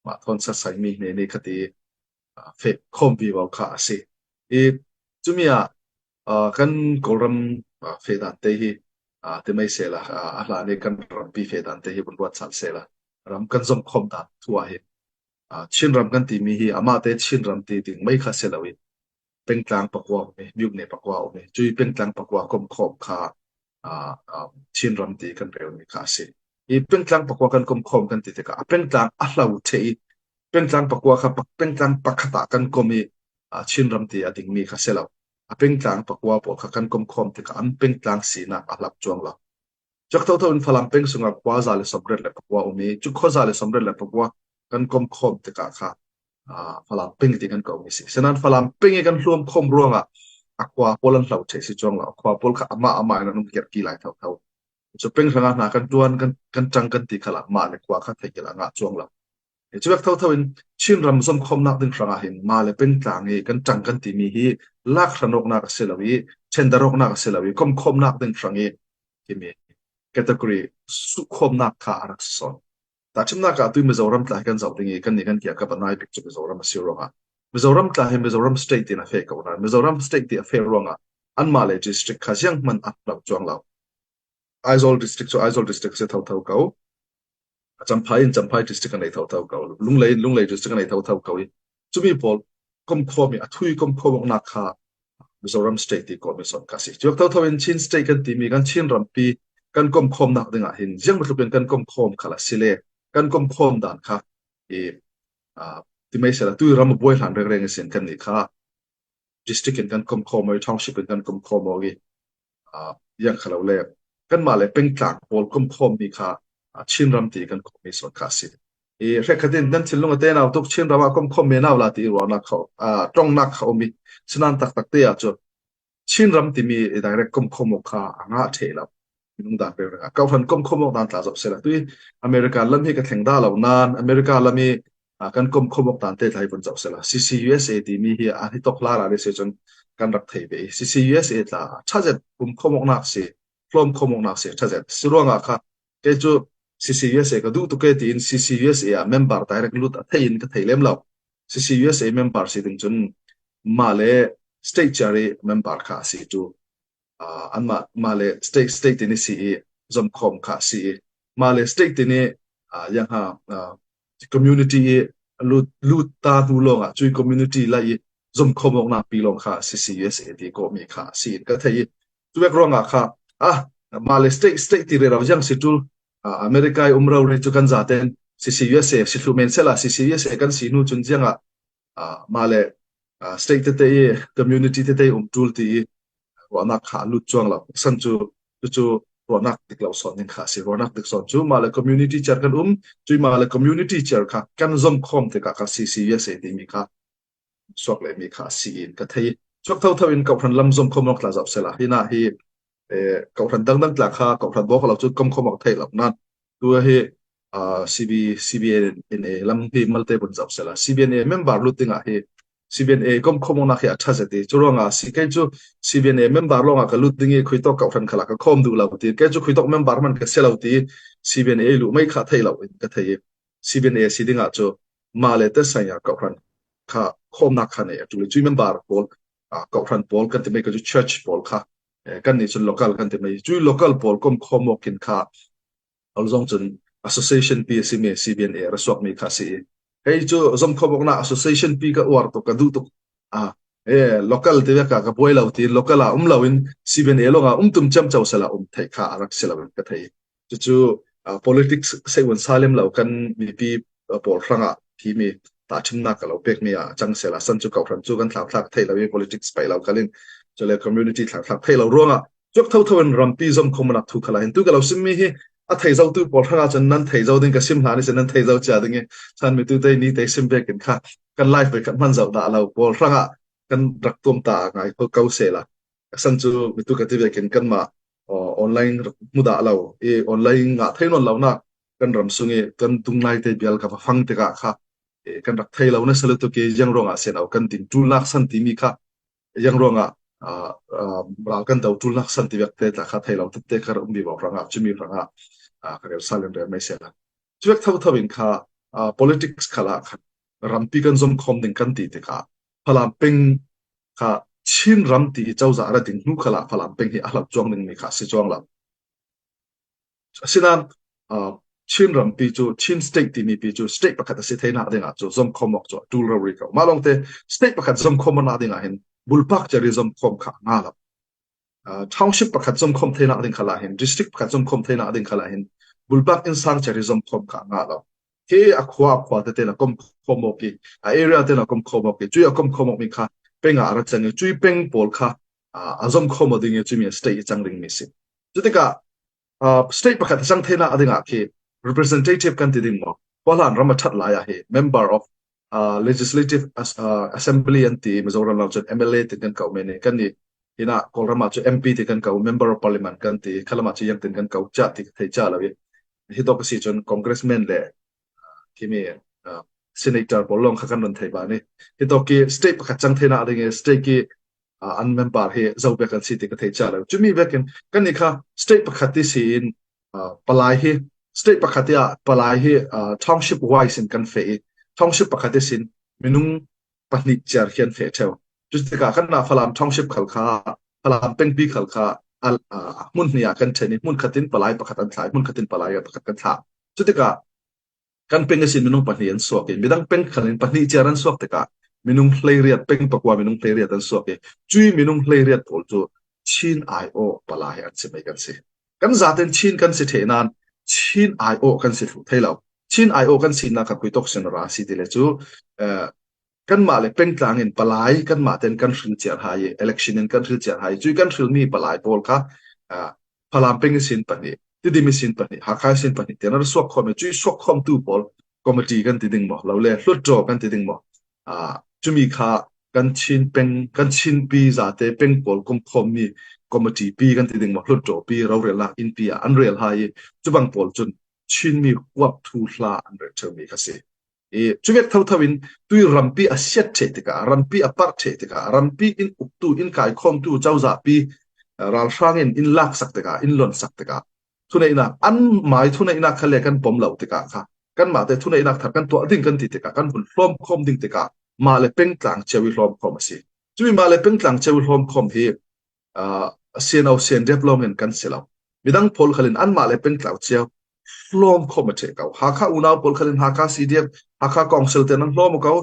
Mah thawn sasai mi hne nih khati feh khawm vivo kha a si. I cumi ah kan Kawlram feh dan te hi ti mei sehla a hlan i kan rampi feh dan te hi vun ruat sal sehla ram kan zom khawm dan thu ah hin Chinram kan timi hi amah te Chinram ti ding mei kha si lo i pengtlang pakua um i myukne pakua um i cui pengtlang pakua kom khawm kha Chinram ti kan relmi kha a si. I pengtlang pakua kan kom khawm kan ti tikah a pengtlang a hlo ṭheh i pengtlang pakua kha pengtlang pakhat ah kan kom i Chinram ti a dingmi kha si lo. A pengtlang pakua pawl kha kan kom khawm tikah an pengtlang sinak a hlap cuang lo. Cak thotho in Falam peng sungah khua 134 um i cu khua 134 kan kom khawm tikah kha Falam peng ti kan ko mi si. Senan Falam peng i kan hluam khawm ruangah a khua pawl an hlo ṭheh si chuang lo. A khua pawl kha amah amah in an um kerki lai thotho. Cu peng hrangah hna kan ṭuan kan kan ṭang kan ti khala mah le khua kha theih a ngah chuang lo. Cu vek thotho in Chinram zomkhawmnak ding hrangah hin mah le pengtlang i kan ṭang kan timi hi lak hranawknak a si lo i ṭhendaroknak a si lo i komkhawmnak ding hrang i timi category suhkhawmnak kha a rak si sawn. Tahchunhnak ah tu Mizoram tla hi kan zoh ding i kan nih kan kia kap a nai bik cu Mizoram a si ruangah Mizoram tla hi Mizoram state in a feh ko nain Mizoram state ti a feh ruangah anmah le district kha ziang hmanh a lo chuang lo. Aizawl district cu Aizawl district si thotho ko. Champhai in Champhai district an ei thotho ko. Lunglei in Lunglei district an ei thotho ko i cumi pawl komkhuami a thui komkhuamoknak kha Mizoram state ti kawmi son ka si. Cuak thotho in Chin state kan timi kan Chin rampi kan komkhawmnak ding ah hin ziang bantuk in kan komkhawm kha la si le kan komkhawm dan kha i timei sela tu ram buai hlan reng reng sin kan nih kha district in kan komkhawm i township in kan komkhawm i yang khalo le kanmah le pengtlang pawl komkhawm mi kha Chinram ti kan khawmi son kha si. I hrekhat in nan thinlung a te nau tuk Chinram ah komkhawm me nau la ti ruahnak kha tongnak kha um i sinan taktak te ah cu Chinram timi direct komkhawm awk kha a ngah ṭhe lo. Minung dan pe reng ah kauhan komkhawm awk dan tla zoh sela tui America lam hi ka thleng da lo nan America lam i kan komkhawm awk dan te tla hi vun zoh sela CCUSA timi hi a hi tok la ra le se cun kan rak thei ve CCUSA tla ṭhazet kum khawm awk nak si hlawm khawm awk nak si ṭhazet si ruangah kha kei cu CCUSA ka duh tuk e tiin CCUSA ah member direct lut a thei in ka thei lem lo. CCUSA member si ding cun mah le state chair i member kha a si cu. Anmah mah le state state in i si i zomkhawm kha a si i mah le state in i yang ha community i lut lut ta hnu lawng ah cui community lai i zomkhawm awk nak pi lawng kha CCUSA ti kawhmi kha a si in ka thei i Cuek ruangah kha ah mah le state state ti rero yang si tul America i umro ri cu kan zaten CCUSA si thlu men sela CCUSA kan si nu cun ziangah mah le state tete i community tete um tul ti i ruahnak kha lut chuang lo san cu cu ruahnak dik lo son ning kha si ruahnak dik son cu mah le community chair kan um cui mah le community chair kha kan zom khom tikah kha CCUSA timi kha suak le mi kha si in ka thei chuak tho tho in kohhran lam zom khom tla zau sela hina hi kohhran dangdang tla kha kohhran bo lo chu kom khom ok thei lo nan tu hi CB CBNA lam hi malte bun zau sela CBNA member lutinga hi CBNA kom khom na khi atha zati churonga si kai chu CBNA member longa ka lut dingi khui tok kohhran khala ka khom du lo ti kai chu khui tok member man ka selo ti CBNA lu mai kha thei lo in ka thei CBNA si dinga chu mah le te sanya kohhran kha khawmnak kha nei a ṭul i cui member pawl kohhran pawl kan ti mei ka cu church pawl kha kan nih cun local kan ti mei cui local pawl kom khawm awk in kha ol zong cun association pi a simi CBNA ra suak mi kha si i hei cu zom khawm awk na association pi ka uar tuk ka duh tuk a e local ti ka ka buai lo ti local ah um lo in CBNA long ah um tum cem cho sala um thei kha a rak si lo in ka thei Cucu politics seiuan salem lo kan mipi pawl hrangah thimi tahchunnak ka lo pekmi ah cang sela san cu kohhran cu kan thlauhthlak thei lo i politics pai lo kalin cule community thlauhthlak thei lo ruangah cuk thotho in rampi zom khomanak thu khala hin tu ka lo simmi hi a thei zo tu pawl hrangah cun nan thei zo ding ka sim hlan i nan thei zo chia ding i chan mi tu te ni te sim vekin kha kan life ve khat hman zo dah lo pawl hrangah kan rak tuam ta ngai ko sela san cu mitu ka ti vekin kan mah online mu dah lo i online ngah thei non lo na kan ram sung i kan tung lai te bial ka va fang tikah kha kan rak thei lo na salu tu ke yang ruangah sen au kan din tul nak san timi kha yang ruangah ral kan do tul nak san ti vek te tla kha thei lo te kar um bi bo rangah chumi rangah ka rel salen re mai se la chuek tho tho in kha. Politics khal ah khan rampi kan zom khom ding kan ti tikah Falam peng kha Chin ram ti i cozah ra ding hnu khal ah Falam peng hi a hlo cuang ding mi kha si cuang lo. Asinain Chin rampi cu Chin state timi pi cu state pakhat a si theinak ding ah cu zomkhom awk cu a ṭul rori ko. Mah lawngte state pakhat zomkhom nak ding ah hin bulpak ceri zomkhom kha a nga lo. Township pakhat zomkhom theinak ding khal ah hin district pakhat zomkhom theinak ding khal ah hin bulpak innsang ceri zomkhom kha a nga lo. Hi a khua a khua tete na kom khom awk i a area te na kom khom awk i cui a kom khom awk mi kha peng ah a ra cang i cui peng pawl kha a zom khom ding i cui mi state i cang ding mi si. Cutikah state pakhat a cang thenak ding ah khi representative kan ti ding maw Poland ram a that lai ah hi member of legislative assembly an ti Mizoram lam cun MLA ti kan ko men kan ni hina Kawlram ah cu MP ti kan ko member of parliament kan ti khalam ah cu yang tin kan ko cha ti thei cha lo i hi to si cun congressman le khimi senator pawl lawng kha kan ron thei ba ni hi to ki state pakhat cang theina ding i state ki an member hi zo bek an si ti ka thei cha lo chumi vekin kan ni kha state pakhat ti si in palai hi state pakhat ah palai hi township wise in kan fe i township pakhat sin minung pahnih ciar khian fe theu cu tikah kan na falam township khal kha falam pengpi khal kha hmun hnih ah kan then i hmun khatin palai pakhat an thlai hmun khatin palai pakhat kan thlah cu tikah Kan peng a si minung pahnih an suak i midang peng khal in pahnih ciar an suak tikah minung 18 peng pakua minung 18 an suak i cui minung 18 pawl cu Chin aiawh palai an si mei kan si. Kan zaten Chin kan si the nain Chin aiawh kan si thlu thei lo. Chin aiawh kan sinak kha kui tok sin ra si ti le cu kanmah le pengtlang in palai kanmah ten kan hril ciar hai i election in kan hril ciar hai cui kan hrilmi palai pawl kha Falam peng sin pahnih Tidim sin pahnih Hakha sin pahnih tiang an suak khom i cui suak khom tu pawl committee kan ti ding maw lo le hlutṭaw kan ti ding maw cumi kha kan Chin peng kan Chin pi zate peng pawl kum khom mi committee pi kan ti ding maw hlutṭaw pi rorelnak inn pi ah an rel hai i cubang pawl cun Chinmi huap thu hla an rel ṭheumi kha si. I cuvek thotho in tui rampi a siat ṭheh tikah, rampi a parh ṭheh tikah, rampi in uktu, in kaikhawmtu cozahpi ralhrang in in laksak tikah, in lonsak tikah, thuneihnak an mai thuneihnak kha le kan pom lo tikah kha kanmah te thuneihnak thar kan tuah ding kan ti tikah kan vun hlawm khawm ding tikah mah le pengtlang cio i hlawm khawm a si. Cumi mah le pengtlang cio i hlawm khawm hi CNO CNDF lawng in kan si lo. Midang pawl khal in anmah le pengtlau cio hlawm khom a ṭhe ko. Hakha unau pawl khal in Hakha CDF, Hakha Council te an hlawm ko.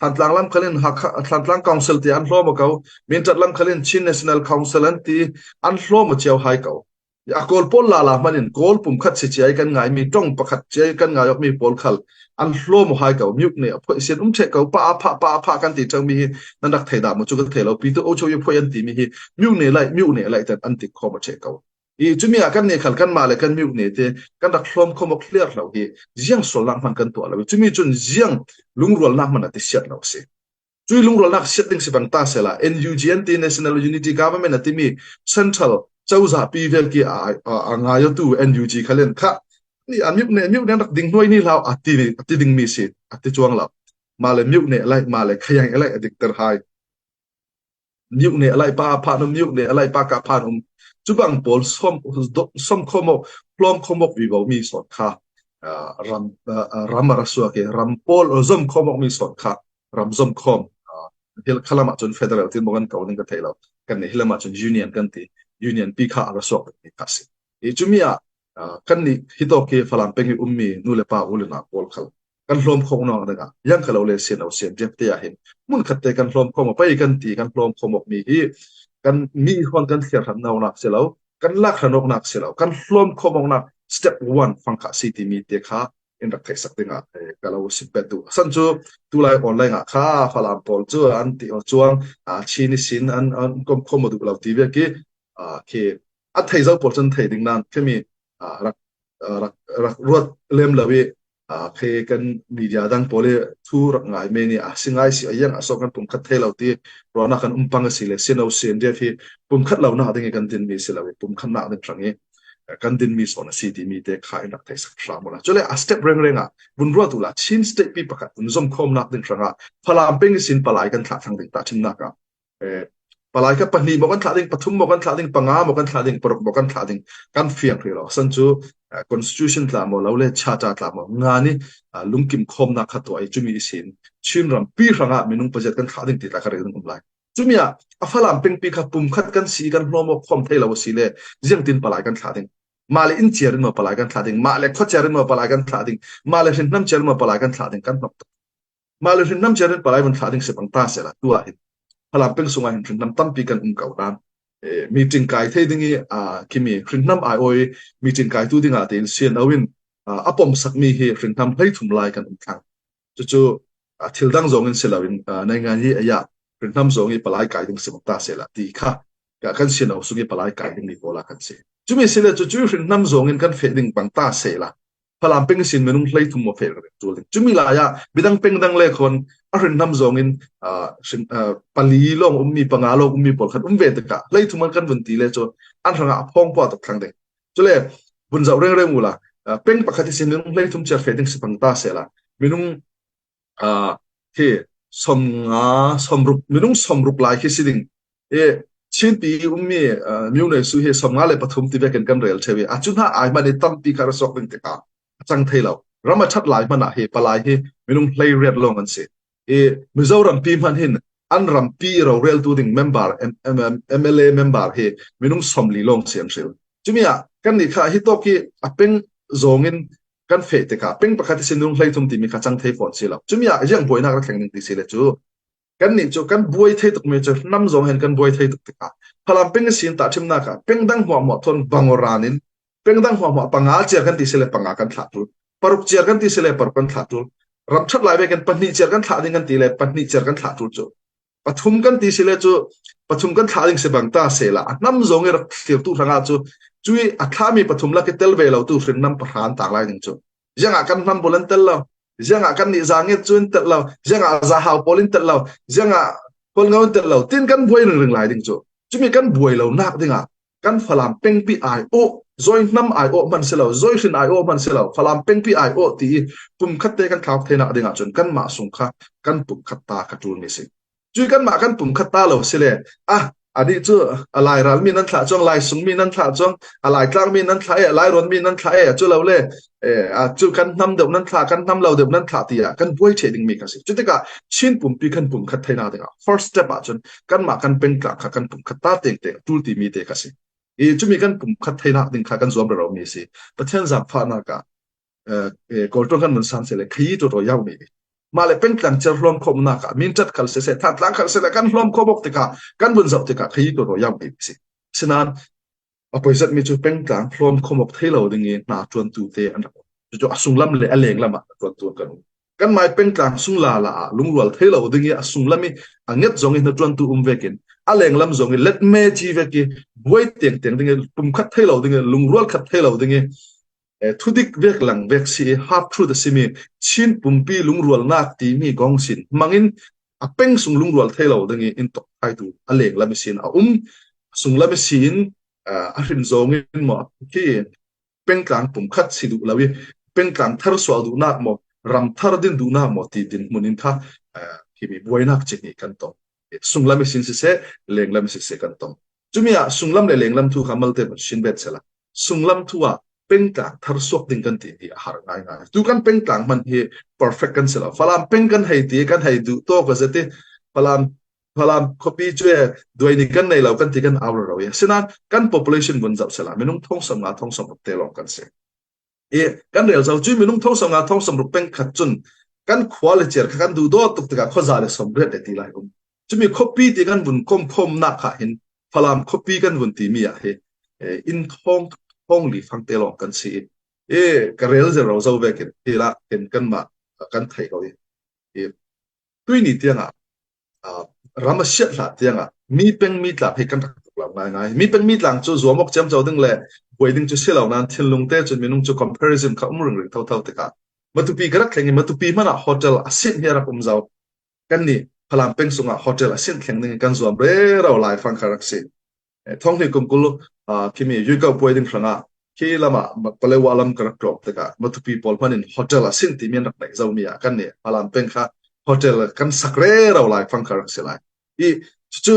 Thantlang lam khal in Hakha Thantlang Council te an hlawm ko. Mintat lam khal in Chin National Council an ti an hlawm cio hai ko. A kawl pawl lala hman in kawl pum khat si chiai kan ngai mi tong pakhat chiai kan ngai mi pawl khal an hlawm hai ko myuk ne a phoi sian um the ko pa pha pa pha kan ti thang mi hi nan rak thei da mu chu kan thei lo pi tu o cho yu phoi an ti mi hi myuk ne lai myuk ne lai tan an ti khom a the ko i chumi ah kan ne khal kan ma le kan myuk ne te kan rak hlawm khom ok hliar lo hi ziang sol nak man kan tuah lo chumi chun ziang lungrual nak man ati siat lo si Cui lungrualnak siat ding si bang ta sela NUG an ti National Unity Government a timi Central cozah pi vel ki a a ngayo tu NUG khalen kha ni a myuk ne myuk ne rak ding hnuai ni hlau a ti a ti ding mi si a ti chuang lo ma le myuk ne lai ma le khayang lai adik ter hai myuk ne lai pa pha num myuk ne lai pa ka pha num chubang pawl som som khomo plom khomok vi bo mi sot kha ram ram ra suake ram pawl zom khomok mi sot kha ram zom khom hil khalam ah cun federal tin mo kan ko ning ka thei lo kan ni hilam ah cun union kan ti union pi kha ara suak mi kha si i chumi ah kan ni hito ke falam peng i ummi nu le pa u le na pawl khal kan hlawm khong no danga yang khalo le sen o sen dep te ah hin mun khat te kan hlawm khom pai kan ti kan hlawm khom ok mi hi kan mi hon kan thliar ham no nak se lo kan lak hranok nak se lo kan hlawm khom ok nak step 1 fang kha si ti mi te kha in rak theih sak dingah ka lo sim pet duh. San cu tulai online ah kha Falam pawl cu an ti chuang Chin sin an an kom khom duh lo ti ve ki khi a thei zo pawl cun thei ding nan khimi rak rak rak ruat lem lo i khi kan media dang pawl i thu rak ngai me ni a singai si ayang aso kan pum khat thei lo ti ruana kan umpang si le sino sin dia hi pum khat lo na ding kan din mi si lo pum khat nak ding rang i kan dinmi zawn a si timi te kha in rak thei sak hram ula chule a step reng reng ah vun ruat ula Chin state pi pakhat vun zom khom nak ding hranga Falam peng sin palai kan thlah thang ding ta thim nak ah palai ka pahnih mo kan thlah ding pathum mo kan thlah ding panga mo kan thlah ding paruk mo kan thlah ding kan fiang ri lo san chu. Constitution tla maw lo le charter tla maw nga nih lungkim khawmnak kha tuah i cumi isin Chinram pi hrangah minung pazet kan thlah ding ti tla kha rel um lai. Cumi ah a Falam pengpi kha pumkhat kan si kan hlawm awk khom thei lo si le ziangtin palai kan thlah ding. Mah le inn ciar in maw palai kan thlah ding, mah le khua ciar in maw palai kan thlah ding, mah le hrinnam ciar in maw palai kan thlah ding kan hnok tuk. Mah le hrinnam ciar in palai vun thlah ding si bang ta sela tu ah hin Falam peng sungah hin hrinnam tampi kan um ko nan. Meeting kai thei ding i khimi hrinnam ai oi meeting kai tu ding ah tein CNO in a pom sakmi hi hrinnam 13 lai kan um thlang. Cucu thil dang zong in si loin nai ngai hi aya hrinnam zong i palai kai ding si bang ta sela ti kha kan CNO sung i palai kai ding mi pawl ah kan si. Cumi sile cu cu hrinnam zong in kan feh ding bang ta sela Falam peng sin minung 13 mo fel rak tul ding. Cumi lai ah midang peng dang le khon a hrinnam zong in pali lawng ummi panga lawng ummi pawl khan um ve tikah 13 an kan vun ti le cu an hrangah a phong pa tuk thlang ding. Cule vun zoh rengreng u la peng pakhat i sin minung 13 cer fe ding si pang ta se la minung khi 50 60 minung 60 lai khi si ding i Chinpi ummi Myone Su hi 53 ti vekin kan rel ṭheu i a cu hna ai hmanh i tampi kha ra sok ding tikah a cang thei lo. Ram a ṭhat lai hmanh ah hi palai hi minung 18 lawng an si. I Mizoram pi hmanh hin an rampi roreltu ding member MLA member hi minung 40 lawng si an hril. Cumi ah kan nih kha hi tawk hi a peng zawng in kan feh tikah peng pakhat i sinung 13 timi kha cang thei fawn si lo. Cumi ah riang buainak ra thleng ning ti si le cu kannih cu kan buai thei tukmi cu hnam zong hin kan buai thei tuk tikah Falam peng sin tahṭhimnak ah peng dang hmuahhmuah thon bangoran in peng dang hmuahhmuah panga ciar kan ti sile panga kan thlah tul paruk ciar kan ti sile paruk kan thlah tul ram ṭhat lai ve kan pahnih ciar kan thlah ding kan ti le pahnih ciar kan thlah tul cu pathum kan ti sile cu pathum kan thlah ding si bang ta se la a hnam zong i rak thlirtu hrangah cu cui a thlami pathum lak i tel ve lo tu hrinnam pahran tak lai ding cu ziangah kan hnam bul an tel lo ziangah kan nih zaanget cu in tel lo ziangah zahau pawl in tel lo ziangah kawlngau in tel lo tin kan buai ring lai ding cu cumi kan buai lo nak dingah kan falam pengpi ai o zoi hnam ai o man selo zoi hrin ai o man selo falam pengpi ai o ti pum khat te kan thlak thenak dingah cun kan mah sung kha kan pum khat ta ka tul mi si Cui kanmah kan pum khat ta lo si le ah anih cu a lai ral mi nan thlah chuang lai sung mi nan thlah chuang a lai tlang mi nan thlah e a lai rawn mi nan thlah e cu lo le a cu kan hnam deuh nan thlah kan hnam lo deuh nan thlah tiah kan buai the ding mi kha si cu tikah Chin pumpi kan pum khat theina dingah first step ah cun kanmah kan pengtlang kha kan pum khat ta teng te tul ti mi te kha si i cumi kan pum khat theina ding kha kan zuam ro mi si Pathian zaangfahnak ah Kawlṭuan kan mun sang sele khi to to yau mi mah le pengtlang cer hlawm khawmnak ah mintat khal siseh thantlang khal siseh kan hlawm khawm awk tikah kan vun zoh tikah khi to to yau mi si sinan a poisat mi cu pengtlang hlawm khawm awk thei lo ding i hna ṭuantu te an rak um cu a sunglam le a leng lam ah ṭuantu an kan um kan mai pengtlang sungla la ah lungrual thei lo ding i a sunglam i a nget zong i hna ṭuantu um vekin a lenglam zong i let me chi vek i buai teng teng ding i pumkhat thei lo ding i lungrual khat thei lo ding i Thudik vek lang vek si i half truth a simi Chin pumpi lungrualnak timi kong sin hmangin a peng sung lungrual thei lo ding i in tok thaitu a leng lam sin a um sung lam sin a hrin zawng in maw khi pengtlang pumkhat si duh lo i pengtlang thar sual duhnak maw ram thar din duhnak maw ti din hmun in kha khi mi buainak chi nih kan tong sunglam sin siseh lenglam siseh kan tong Cumi ah sunglam le lenglam thu kha malte mun shin bet sela. Sunglam thu ah pengtlang thar suak ding kan ti hi a har ngai ngai. Tu kan pengtlang man hi perfect kan si lo. Falam peng kan hei ti kan hei duh to ka zeti Falam Falam khuapi cu e duai ni kan nei lo kan ti kan au ro ye. Sinan kan population vun zoh sela minung thong sam nga thong sam ruk te lawng kan si. I kan rel zo cu minung thong sam nga thong sam ruk peng khat cun kan khua le cer kha kan duh dawt tuk tikah khuaza le som riat le ti lai um. Cumi khuapi ti kan vun kom khom nak kha hin Falam khuapi kan vun timi ah hi inn thong thong li fang te lawng kan si i ka rel zero zo vekin hi la hin kan mah kan thei ko i tui ni tiang ah ram a siat hlah tiang ah mi peng mi tlang hi kan rak tuk lo ngai ngai mi peng mi tlang cu zuam awk ciam co ding le buai ding cu si lo nain thinlung te cun minung cu comparison kha um ring ring tho tho tikah Matupi ka rak thleng i Matupi hmanh ah hotel a sin hi a rak um zau kan nih Falam peng sungah hotel a sin thleng ding in kan zuam rero lai fang kha rak si thong hnih kum kul khimi yuikau puai ding hrangah khi lam ah Palewa lam ka rak tlawm tikah Matupi pawl hman in hotel a sin timi an rak neih zomi ah kan nih Falam peng kha hotel kan sak rero lai fang kha rak si lai i cucu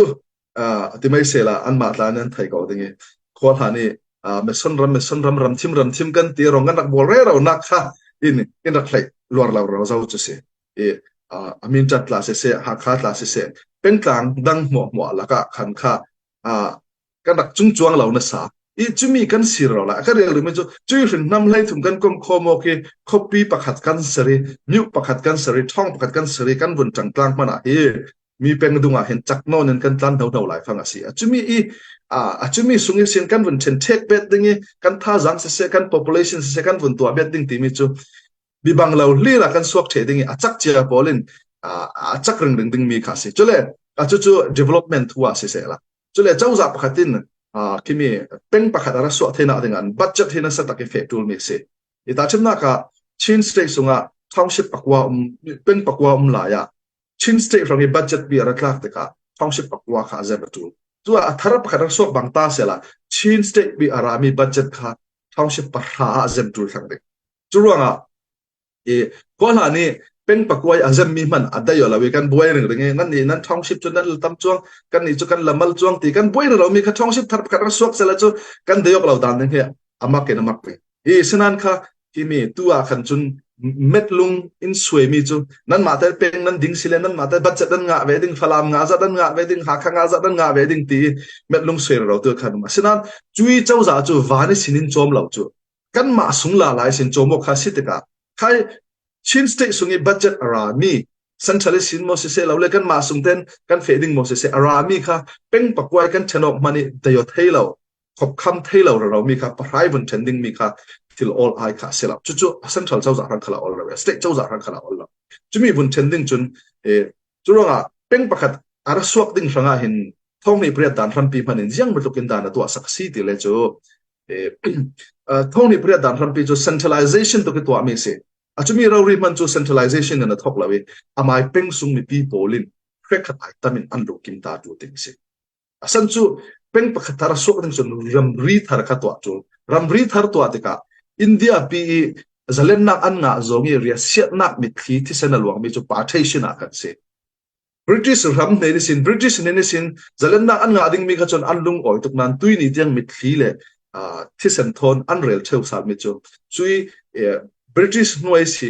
ti mai sela an mah tla nan thei ko ding i khua hna nih. Meson ram meson ram ram thim ram thim kan ti rong kan rak bol re ro nak kha in in rak hlei luar lo ro zo chu si i amin chat tla se se Hakha tla se se pengtlang dang hmuah hmuah laka khan kha kan rak cung chuang lo nasa i chumi kan sir ro la ka rel rimi cu cui hrin hnam hlei thum kan kom kho mo khi khopi pakhat kan seri miu pakhat kan seri thong pakhat kan seri kan vun tang tlang mana hi mi peng dung ah hin chak non in kan tlan hno hno lai fang asi a chumi i a chumi sung i sin kan vun then thek bet ding i kan thazang se se kan population se se kan vun tua bet ding timi chu mi bang lo lila kan suak the ding i a chak chia polin a chak ring ring ding mi kha si chule a chu chu development thua si se la chule cozah pakhat in kimi peng pakhat ara suah thena ding an budget hi na sa tak i fe tul mi si i ta chimna ka Chin state sunga township pakwa um peng pakwa um la ya Chin state rang i budget bi ara tlak tikah township pakwa kha a zem a tul chu a thar pakhat rak suak bang ta sela Chin state bi arami budget kha township pahra ah zem tul thang ding Cu ruangah i khua hna nih peng pakuai a zemmi hmanh a dai lo i kan buai ringring i nan nih nan township cu nan tam cuang kan nih cu kan lamal cuang ti kan buai lo mi kha township thar pakhat rak suak sela cu kan dayok lo dan ding hi amak in amak ve i sinan kha kimi tu ah khan cun metlung in suai mi cu nan mah te peng nan ding sile nan mah te budget nan ngah ve ding falam ngah zat nan ngah ve ding hakha ngah zat nan ngah ve ding ti metlung suai ro tu khan asinan cui cozah cu van i sinin cawm lo cu kanmah sung la lai sin cawmawk kha si tikah khai Chin state sung i budget a ra mi central sin mo siseh lo le kanmah sung ten kan fe ding mo siseh a ra mi kha peng pakuai kan thenok mani dayo thei lo khopkham thei lo ro mi kha pahrai vun then ding mi kha thil all ai kha se lo chu chu central cozah rang khala all lo state cozah rang khala all lo chumi vun then ding chun e churuanga peng pakhat ara suak ding hranga hin thongni priat dan hrampi hman in jiang mutlukin dan a tua sak si ti le chu Thawngnih pariat dan hrampi cu centralization tuk i tuahmi a si. A cumi rori hman cu centralization in a thawk lo i amai peng sung mipi pawl in hrekhat ai tam in an lukim ta tu ding a si. Asan cu peng pakhat thar a suak ding cun ramri thar kha tuah cu. Ramri thar tuah tikah India pi i zalennak an ngah zong i riasiatnak mitthli thisen a luangmi cu partition ah kan si. British ram ne ni sin British ne ni sin zalennak an ngah dingmi kha cun an lung awi tuk nain tui ni tiang mitthli le thisen thawn an rel theu salmi cu cui British hnuai si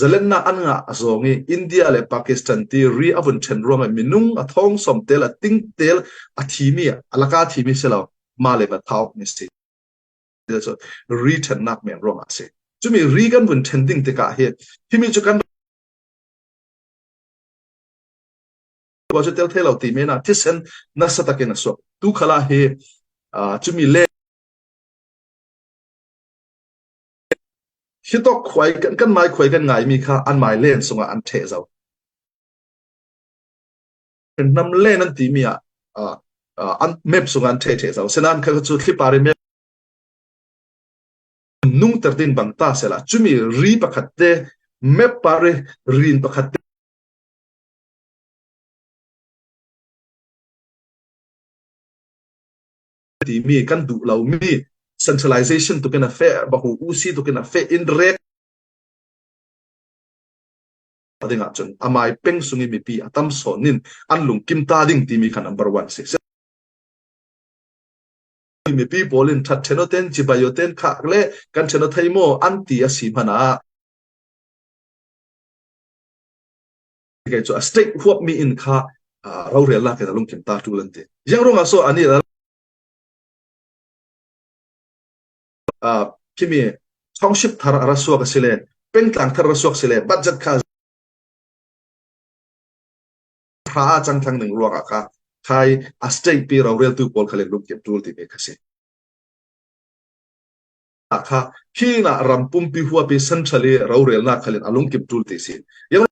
zalennak an ngah zawng i India le Pakistan ti ri a vun ṭhen ruang i minung a thong som tel a ting tel a thimi a laka thimi si lo ma le ba thau ni si cu ri ṭhennak men ruang ah si cumi ri kan vun ṭhen ding tikah hi himi cu kan cu tel thei lo ti men ah thisen nasa takin a suak tu khala hi chumi le hitok khuai kan kan mai khuai kan ngai mi kha an mai len sungah an the zo nam len an ti mi ah an map sungah an the the zo senan kha chu thlipari map nungter din bang ta sela chumi ri pakhat te map pare rin pakhat te timi kan duh lomi centralization tukin a feh bahu usi tukin a feh in rek ding ahcun amai peng sungi mipi a tam sawn in an lungkim ta ding timi kha number one si mipi pawl in that theno ten chibayo ten khak le kan theno thei mo an ti a si hmana kei cu a state huap mi in kha rorel lak in a lungkim ta tul an ti yang rong ah so ani khimi township thar ara suak asile pengtlang thar ra suak sile budget kha tha chang thang ning ruang ah kha khai a state pi rorel tu pawl khale lungkim tul ti me kha si kha khi na ram pumpi huapi central i rorel na khalin alungkim tul ti si yang.